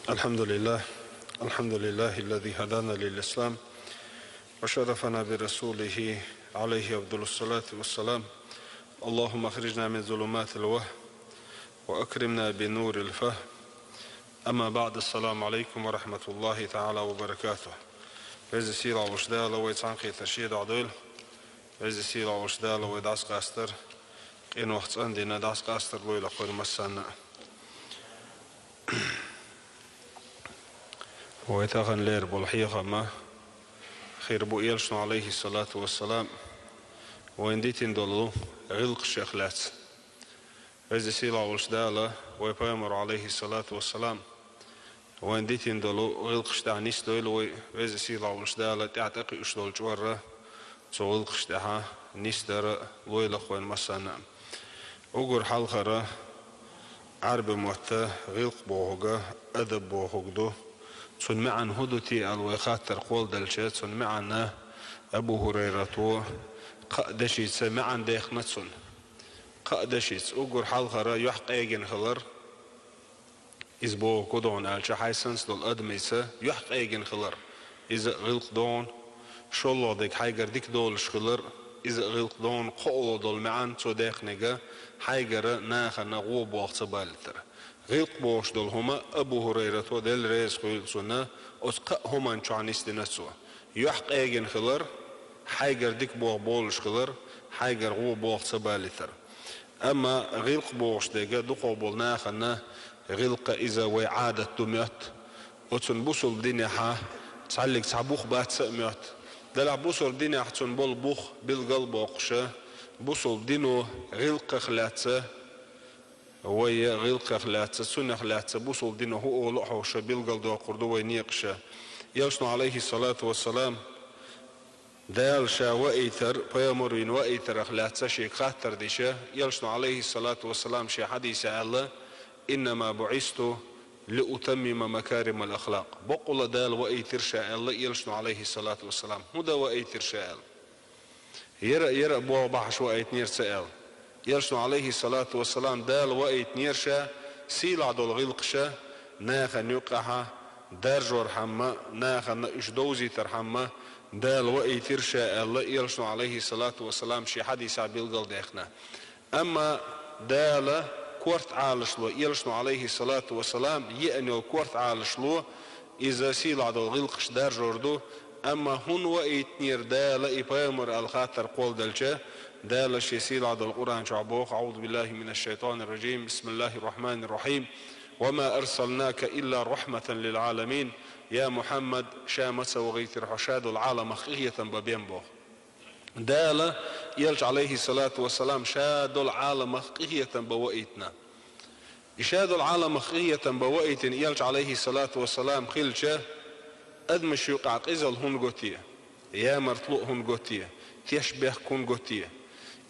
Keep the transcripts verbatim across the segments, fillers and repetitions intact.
الحمد لله. الحمد لله الذي هدانا للإسلام وشرفنا برسوله عليه أفضل الصلاة والسلام. اللهم أخرجنا من ظلمات الوهم وأكرمنا بنور الفهم. أما بعد، السلام عليكم ورحمة الله تعالى وبركاته. Веза сийлахь волчу Дала вай цхьаьнакхетар шен дуьхьа дойла. Веза сийлахь волчу Дала вай дӀасакъастар, къинойх цӀандина дӀасакъастар лойла вайна массарна а. Вай тахана лерина болу хьехам хир бу Элчано, Ӏалайхиссалату вассалам, вайна дитина долу гӀиллакхех лаьцна. Веза сийлахь волчу Дала вай Пайхамар, Ӏалайхиссалату вассалам, вайна дитина долу гӀиллакхаш тӀехь нисдойла вай, Веза сийлахь волчу Дала тӀаьхьа тӀекхуьуш долчу варра цу гӀиллакхаш тӀехь нисдар лойла вайна массарна а. Уггар хьалхара Ӏаьрби мотта гӀиллакх бохург адаб бохург ду. Цуьнан маьӀна хӀун ду те аьлла вай хаттар кхолладелча, цуьнан маьӀна Абу ХӀурайрата кхаа дешица маьӀна дехна цуьнан. Кхаа дешица, уггар хьалхара юьхькъегина хилар, иза бохург хӀун ду аьлча, хьайн санна долу адамца юьхькъегина хилар, иза а гӀиллакх ду. ШолгӀа дерг хьайгара дика долуш хилар, иза а гӀиллакх ду. КхоалгӀа долу маьӀна цо дехнарг хьайгара нахана гӀо болх ца балийтар. ГӀиллакх бохуш долу хӀума Абу ХӀурайрата, Дела реза хуьлда цунна, оцу кхаа хӀуманна чохь нисдина цо. Юьхькъегина хилар, хьайгара дика болх болуш хилар, хьайгара гӀо болх ца балийтар. Амма гӀиллакх бохуш дерг дукхах болу нахана гӀиллакх иза вай Ӏадат ду моьтту. Оцунна бусалба динехь цхьаьллиг цхьа бух бац а моьтту. Делахь бусалба динехь цунна болу бух билгал а боккхуша, бусалба дино гӀиллакхех лаьцна, вай гӀиллакхех лаьцна, цунах лаьцна бусалба дино хӀун олу а хьовша билгал доккхур ду вай некъаша. Элчано, Ӏалайхиссалату вассалам, Дала ша ваийтар, пайхамар вина ваийтарах лаьцна шега хаттар дича, Элчано, Ӏалайхиссалату вассалам, шен хьадисехь аьлла: «Иннама буӀисту лиутаммима макаримал ахлакъ». Баккъалла Дала ваийтира ша аьлла Элчано, Ӏалайхиссалату вассалам. ХӀун дан ваийтира ша аьлла? Яра а, яра а болх бахьаш ваийтинера ца аьлла. Элчано, Ӏалайхиссалату вассалам, Дала ваийтинера ша сийлахь долу гӀиллакхаш нахана юккъехь даржорхьама, нахана уьш довзийтархьама Дала ваийтира ша аьлла Элчано, Ӏалайхиссалату вассалам, шен хьадисехь билгал дехна. Амма Дала корта Ӏалашло, Элчано, Ӏалайхиссалату вассалам, еана йолу корта Ӏалашло, иза сийлахь долу гӀиллакхаш даржор ду. Амма хӀунда ваийтинера Дала и пайхамар аьлла хаттар кхолладелча, Дала шен сийлахь долу Къуръан чохь боху: «АӀузу биллахӀи минаш-шайтӀанир-ражим. БисмиллахӀир-рахьманир-рахьим. Ва ма арсалнака илла рахьматан лил-Ӏаламин». Я Мухьаммад, ша ма ца вахийтира хьо ша долу Ӏаламах къинхетам бан бен боху. Дала Элча, Ӏалайхиссалату вассалам, ша долу Ӏаламах къинхетам бан ваийтина. И ша долу Ӏаламах къинхетам бан ваийтина Элча, Ӏалайхиссалату вассалам, хилча, адамаш юкъахь къизалла хӀунда го те? Ямартло а хӀунда го те? Тешнабехк хӀунда го те?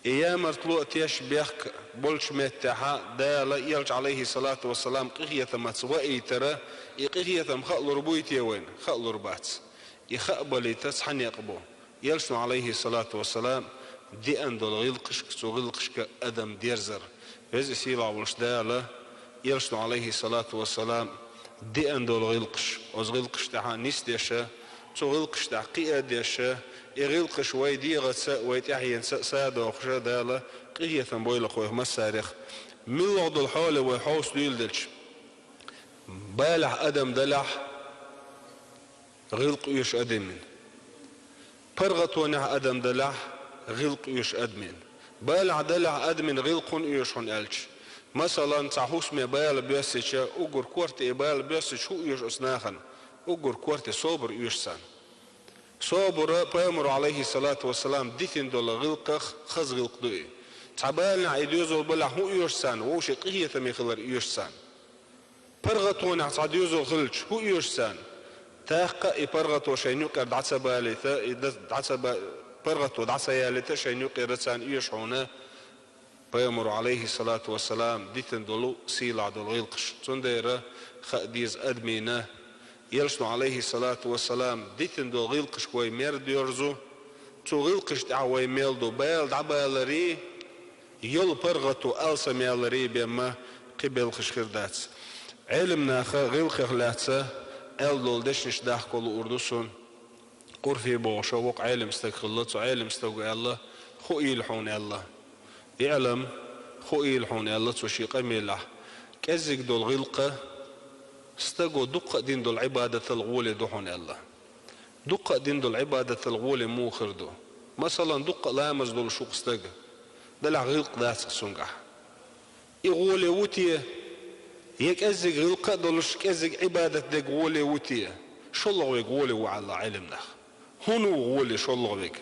И ямартло а, тешнабехк болчу меттехь Дала Элча, Ӏалайхиссалату вассалам, къинхетамца ваийтара, и къинхетам хаалур буй те вайна? Хаалур бац. И хаа балийта цхьа некъ бу. Элчано, Ӏалайхиссалату вассалам, деана долу гӀиллакхашка, цу гӀиллакхашка адам дерзар. Веза сийлахь волуш Дала, Элчано, Ӏалайхиссалату вассалам, деана долу гӀиллакхаш, оцу гӀиллакхаш тӀехь нисдеша, цу гӀиллакхаш тӀехь кхиадеша, и гӀиллакхаш вай дегӀаца, вай тӀаьхьенца а садоккхуша Дала къинхетам бойла вайх массарех. МуьлхӀа долу хьоле вай хьовса дуьйладелча, балехь адам далахь, гӀиллакх оьшу адамийн. ПаргӀатонехь адам далахь, гӀиллакх оьшу адамийн. Балехь далахь адамийн гӀиллакх хӀунда оьшу хьуна аьлча, масалан, цхьа хӀусаме бала боьссича, уггар корта и бала боьссича хӀун оьшу оцу нахана? Уггар корта собар оьшу царна. Собар пайхамаро, Ӏалайхиссалату вассалам, дитина долу гӀиллакхех хаза гӀиллакх ду и. Цхьа баланехь и доьзал балахь хӀун оьшу царна? Вовшийн къинхетаме хилар оьшу царна. ПаргӀатонехь цхьа доьзал хилча, хӀун оьшу царна? Тахка а и паргӀато шайна юкъара дӀа ца балийта, и да-, дӀа ца ба-, паргӀато дӀа ца ялийта шайна юкъара царна оьшу хьуна пайхамаро, Ӏалайхиссалату вассалам, дитина долу сийлахь долу гӀиллакхаш. Цундела хаа деза адамийн, Элчано, Ӏалайхиссалату вассалам, дитина долу гӀиллакхашка вай мер доьрзу, цу гӀиллакхаш тӀехь вай мел ду бала дӀабаларий, йолу паргӀато алсамъяларий бен ма кхин белхаш хир дац. Ӏелимнаха гӀиллакхех лаьцна аьлла долу дешнаш дахка луур ду суна. Къурфи бохуш вокху Ӏелим стаг хилла, цу Ӏелим стага аьлла: «Хуийла хьуна», — аьлла. «ИӀлам, хуийла хьуна», — аьлла цо шен къамелехь. «КӀеззиг долу гӀиллакх стага дуккха а дина долу Ӏибадатал гӀоле ду хьуна», — аьлла. Дуккха а дина долу Ӏибадатал гӀоле муха хир ду? Масалан, дуккха а ламаз долуш ву-кх стаг, делахь гӀиллакх дац-кх цуьнгахь. И гӀоле ву те? Я кӀеззиг гӀиллакх а долуш, кӀеззиг Ӏибадат дерг гӀоле ву те? ШолгӀа верг гӀоле ву, аьлла Ӏелимнаха. ХӀунда ву гӀоле шолгӀа верг?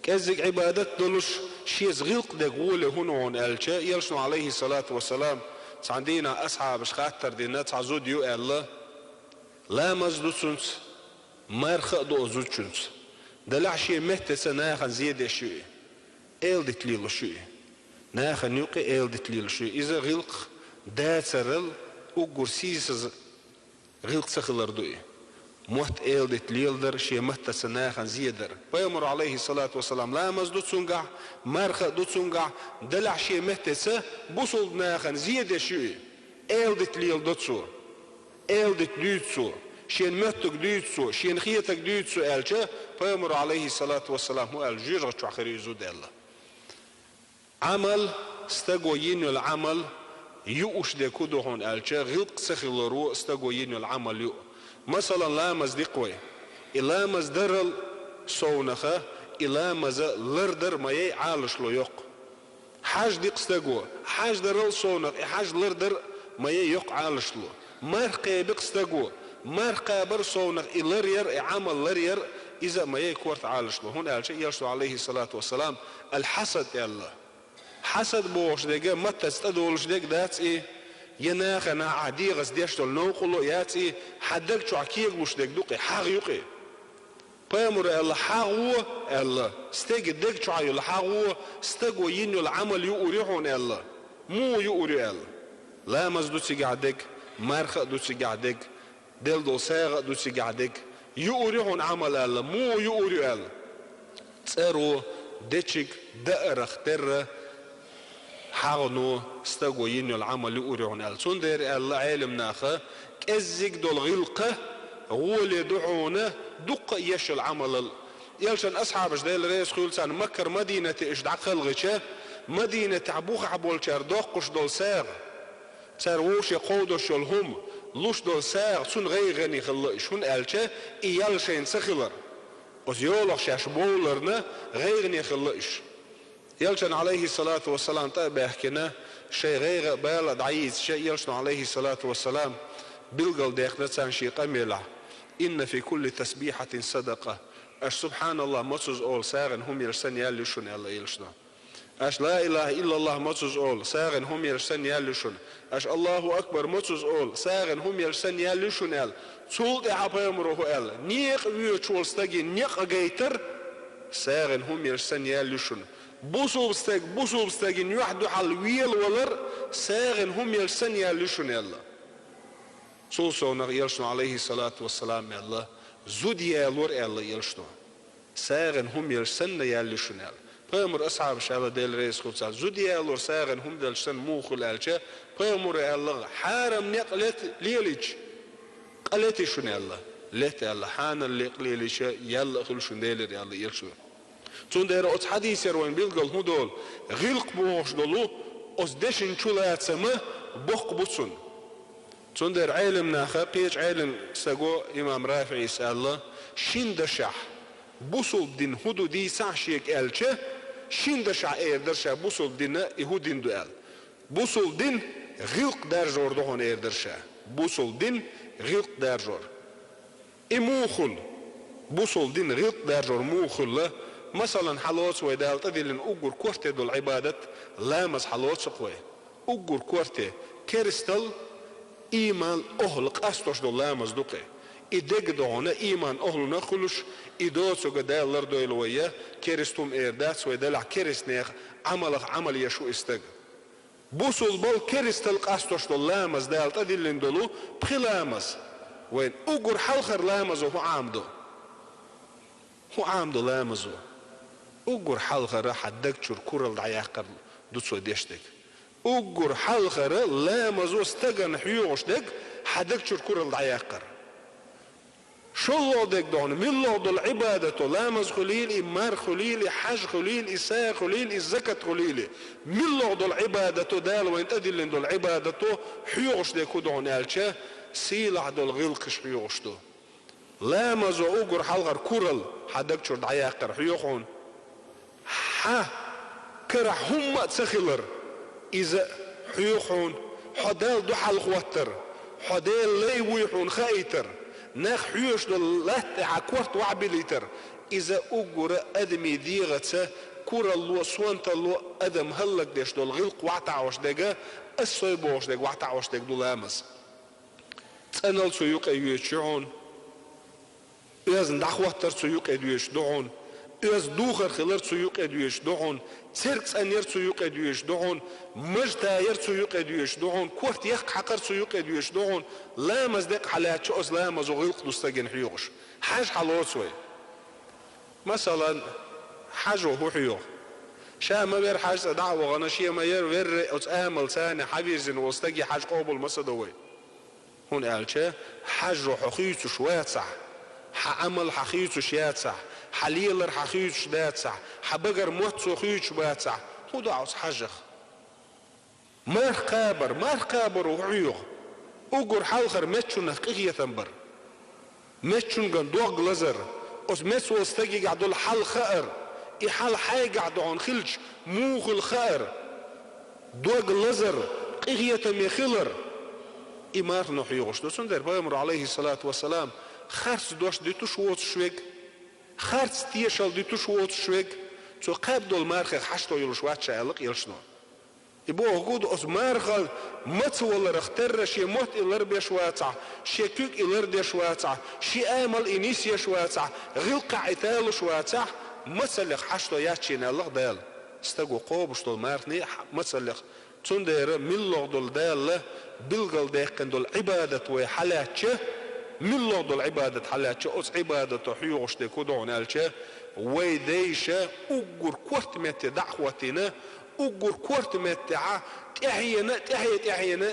КӀеззиг Ӏибадат долуш, шеца гӀиллакх дерг гӀоле хӀунда ву хьуна аьлча, элчано, Ӏалайхиссалату вассалам, цхьана дийнахь асхьабаша хаттар дина, цхьа зуда ю аьлла, ламаз ду цуьнца, марха а ду оцу зудчуьнца. Делахь шен меттаца нахана зен деш ю и, эладита лелош ю и. Нахана юкъе эладита лелош ю и. Иза гӀиллакх дацарал уггар сийсаза гӀиллакх ца хилар ду и. Мотт эладита леладар, шен меттаца нахана зен дар. Пайхамар, Ӏалайхиссалату вассалам, ламаз ду цуьнгахь, марха а ду цуьнгахь, делахь шен меттаца бусулба нахана зен деш ю и. Эладита леладо цо. Эладита дуьйцу цо, шена моьттург дуьйцу цо, шена хетарг дуьйцу цо аьлча, Пайхамар, Ӏалайхиссалату вассалам, хӀун аьлла: «Жоьжахати чохь хир ю и зуда», — аьлла. Ӏамал, стага йина йолу Ӏамал юуш дерг хӀун ду хьуна аьлча, гӀиллакх ца хиларо стага йина йолу Ӏамал юу. Масалан, ламаз ди-кх вай. И ламаз дарал совнаха, и ламаза лардар ма яй Ӏалашло йоккху. Хьаж ди-кх стага, хьаж дарал совнаха, и хьаж лардар ма яй йоккху Ӏалашло. Марха кхаби-кх стага, марха кхабар совнаха, и ларъяр, и Ӏамал ларъяр, иза а ма яй корта Ӏалашло. ХӀунда аьлча элчано, Ӏалайхиссалату вассалам, аль-хьасад аьлла. Хьасад бохуш дерг маттаца тӀедолуш дерг дац и, я нахана ахь дегӀаца деш долу новкъарло яц и, хьан даг чохь кегалуш дерг ду-кх и, хьагӀ ю-кх и. Пайхамара аьлла: «ХьагӀо», — аьлла, стеган даг чохь йолу хьагӀо, стага йина йолу Ӏамал юур ю хьуна аьлла. Муха юур ю аьлла? Ламаз ду цигахь дерг, марха а ду цигахь дерг, делла долу сагӀа а ду цигахь дерг. Юур ю хьуна Ӏамал аьлла. Муха юур ю аьлла? ЦӀеро, дечиг, даарах терра, хьагӀо, стага йина йолу Ӏамал юур ю хьуна аьлла. Цундела аьлла Ӏелимнаха: «КӀеззиг долу гӀиллакх гӀоле ду хьуна дуккха а еш йолу Ӏамалал». Элчан асхьабаш, Дела реза хуьлда царна, Маккара Мадинате уьш дӀакхалхича, Мадинатехь бухахь болчара доккхуш долу сагӀа, цара вовше кховдош йолу хӀума, луш долу сагӀа, цунна гӀайгӀане хилла уьш, хӀунда аьлча и ял шайна ца хилар. Оцу йолах шаьш бовларна гӀайгӀане хилла уьш. Элчана, Ӏалайхиссалату вассалам, тӀе а баьхкина, шайн гӀайгӀа а, бала а дӀайийцича, элчано, Ӏалайхиссалату вассалам, билгалдаьккхина царна шен къамелехь: «Инна фи кулли тасбихьатин садакъа». Аша «СубхьаналлахӀ» мацазза олу сагӀина хӀума елча санна ял ю шуна, аьлла элчано. Аша «Ла илахӀа иллаллахӀ» мацазза олу сагӀина хӀума елча санна ял ю шуна. Аша «АллахӀу акбар» мацазза олу сагӀина хӀума елча санна ял ю шуна, аьлла. Цул тӀаьхьа пайхамаро хӀун аьлла: «Некъа воьдуш волу стагана некъ гайтар сагӀина хӀума елча санна ял ю шуна. Бусулба стаг бусулба стагана юьхь-дуьхьал велавалар сагӀина хӀума елча санна ял ю шуна», — аьлла. Цул совнаха элчано, Ӏалайхиссалату вассалам, аьлла: «Зуда ялор», — аьлла элчано. «СагӀина хӀума елча санна ял ю шуна», — аьлла. Пайхамара асхьабаша аьлла, Дела реза хуьлда царна: «Зуда ялор сагӀина хӀума делча санна муха хуьлу?» — аьлча, пайхамаро аьлла: «Хьарам некъ лет-, лелийча, къа лети шуна», — аьлла. «Лета», — аьлла, «хьанал некъ лелийча, ял а хуьлу шуна Делера», — аьлла элчано. Цундела оцу хьадисера вайна билггал хӀун долу? ГӀиллакх бохуш долу оцу дешан чулацама боккха бу цунна. Цундела Ӏелимнаха, кхечу Ӏелим стаго, имам РафиӀис аьлла: «Шина дашехь бусулба дин хӀун ду дийцахьа шега», — аьлча, шина дашехь эр дара ша бусулба дин и хӀун дин ду аьлла. «Бусулба дин гӀиллакх даржор ду хьуна», — эр дара ша. Бусулба дин гӀиллакх даржор. И муха хуьлу? Бусулба дин гӀиллакх даржор муха хуьлу? Масалан, хьалоцу вай Дала тӀедиллина уггар корте долу Ӏибадат, ламаз хьалоцу-кх вай. Уггар корте, керстал иман охӀла къастош долу ламаз ду-кх и. И дегдохуна иман охӀлуна хуьлуш, и доцург Дала лардойла вай, я керста хӀума эр дац вай, делахь керстанех Ӏамалах Ӏамал еш ву и стаг. Бусулбал керстал къастош долу ламаз Дала тӀедиллина долу пхи ламаз. Вайн уггар хьалхара ламазо хӀун Ӏамадо? ХӀун Ӏамадо ламазо? Уггар хьалхара хьан даг чуьра куралла дӀаяккхар ду цо деш дерг. Уггар хьалхара ламазо стагана хьоьхуш дерг хьа даг чура куралла дӀаяккхар. ШоллагӀа дерг духьун, миллагӀа долу Ӏибадато, ламаз хуьлийла и, марха хуьлийла и, хьаж хуьлийла и, сагӀа хуьлийла и, закат хуьлийла и, миллагӀа долу Ӏибадато, Дала вайна тӀедиллина долу Ӏибадато хьоьхуш дерг хӀун духьун аьлча, сийлахь долу гӀиллакхаш хьоьхуш ду. Ламазо уггар хьалхара куралла хьа даг чура дӀаяккхар хьоьху хьуна. Хьан карахь хӀумма а ца хилар, иза хьоьху хьуна. Хьо Далла дуьхьал хӀоттар, хьо Делан лай вуй хьуна хаийтар, нах хьоьжуш долу латта тӀехь корта вахьабиллийтар, иза уггара адамийн дегӀаца куралло, сонталло, адам хӀаллакдеш долу гӀиллакх вахьа таӀош дерг, ас сой бохуш дерг вахьа таӀош дерг ду ламаз. ЦӀаналла цу юкъе йоьдуш ю хьуна, оьзна дӀахӀоттар цу юкъе доьдуш ду хьуна, оьзда духар хилар цу юкъе доьдуш ду хьуна, церг цӀанъяр цу юкъе доьдуш ду хьуна, маж таяр цу юкъе доьдуш ду хьуна, корта яккха хьакхар цу юкъе доьдуш ду хьуна, ламаз декъа хьалаьцча, оцу ламазо гӀиллакх ду стагана хьоьхуш. Хьаж хьалоцу вай. Масалан, хьажо хӀун хьоьху? Ша ма верра хьаж цӀа дӀа а вахана, шен ма-ярра верра оцу амалца цхьаьна хьавирзина волу стаге хьаж къобал ма ца до вай. ХӀунда аьлча хьажо хьо хуьйцуш вацахь, хьан Ӏамал хьан хуьйцуш яцахь, хьан лелар хьан хуьйцуш дацахь, хьан багара мотт цо хуьйцуш бацахь, хӀун ду оцу хьажах? Марха кхабар, марха кхабаро хӀун хьоьху? Уггар хьалхара меттачунах къинхетам бар. Меттачуьнгара дог лазар, оцу меттаца волу стагегахь долу хьал хаар, и хьал хьайгахь духьун хилча, муха хуьлу хаар, дог лазар, къинхетаме хилар, и мархано хьоьхуш ду. Цундела Пайхамаро, Ӏалайхиссалату вассалам, харц дош дитуш воцуш верг, харц тешалла дитуш воцуш верг, цо кхаьбна долу мархех хьашто йолуш вац ша аьлла-кх элчано. И бохург хӀун ду, оцу мархал мацваларх терра шен мотт и ларбеш вацахь, шен куьг и лардеш вацахь, шен амал и нисъеш вацахь, гӀиллакхехь и талуш вацахь, мацаллех хьашто яц шена аьлла-кх Дала. Стаго кхобуш долу марханаш а мацаллех. Цундела миллагӀа долу Дала билгалдаьккхина долу Ӏибадат вай хьалаьцча, миллагӀа долу Ӏибадат хьалаьцча, оцу Ӏибадато хьоьхуш дерг хӀун ду хьуна аьлча, вай дайша уггар корта метте дӀа а хӀоттийна, уггар корта меттехь тӀаьхьена, тӀаьхье-тӀаьхьена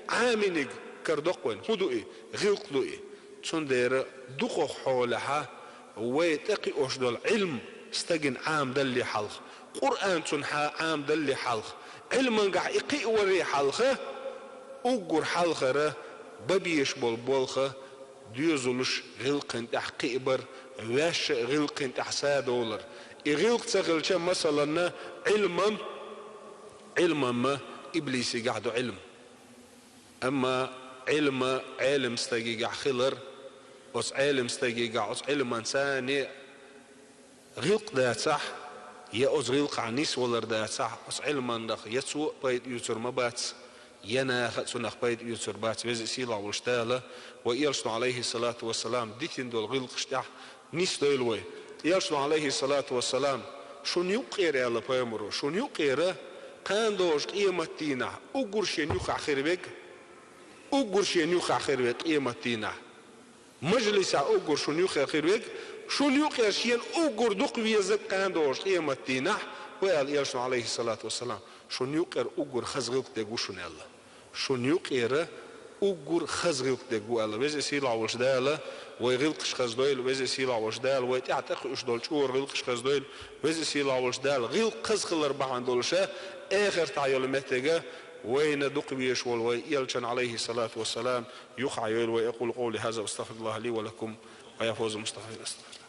Ӏамийнарг карадо-кх вайна. ХӀун ду и? ГӀиллакх ду и. Цундела дукхах хьолехь вай тӀекхиош долу Ӏилма стагана Ӏамадалле хьалха, Къуръан цунна хьа-, Ӏамадалле хьалха, Ӏилмангахь и кхиавалле хьалха, уггар хьалхара бан безаш болу болх доьзалш гӀиллакхана тӀехь кхиабар, ваьш гӀиллакхана тӀехь садовлар. И гӀиллакх ца хилча, масаланна, Ӏилман, Ӏилман ма иблисигахь ду Ӏилма. Амма Ӏилма Ӏелам стагигахь хилар, оцу Ӏелам стагигахь оцу Ӏилманца цхьаьна гӀиллакх дацахь, я оцу гӀиллакхахь нисвалар дацахь, оцу Ӏилманах я цо а пайда оьцур ма бац, я наха а цунах пайда оьцур бац. Веза а, сийлахь волуш Дала вайн элчано, Ӏалайхиссалату вассалам, дитина долу гӀиллакхаш тӀехь нисдойла вай. Элчано, Ӏалайхиссалату вассалам, шуна юккъера, аьлла Пайхамаро, шуна юккъера кхана догӀучу къематдийнахь уггар шена юххехь хир верг, уггар шена юххехь хир верг къематдийнахь мажлисехь уггар шуна юххе хир верг, шуна юккъера шена уггар дукха везарг кхана догӀучу къематдийнахь, вай аьлла элчано, Ӏалайхиссалату вассалам, шуна юккъера уггар хаза гӀиллакх дерг ву шуна аьлла. Шуна юккъера уггар хаза гӀиллакх дерг ву аьлла. Веза а, сийлахь волуш Дала вай гӀиллакхаш хаза дойла, веза а, сийлахь волуш Дала вай тӀехь тӀекхуьуш долу чӀогӀа гӀиллакхаш хаза дойла, веза а, сийлахь волуш Дала гӀиллакх хаза хилар бахьана долуша эхартахь йолу меттига вайна дукха везаш волу вай элчан, Ӏалайхиссалату вассалам, юххехь йойла вай. أقول قولي هذا وأستغفر الله لي ولكم ويا فوز المستغفرين. أستغفر الله.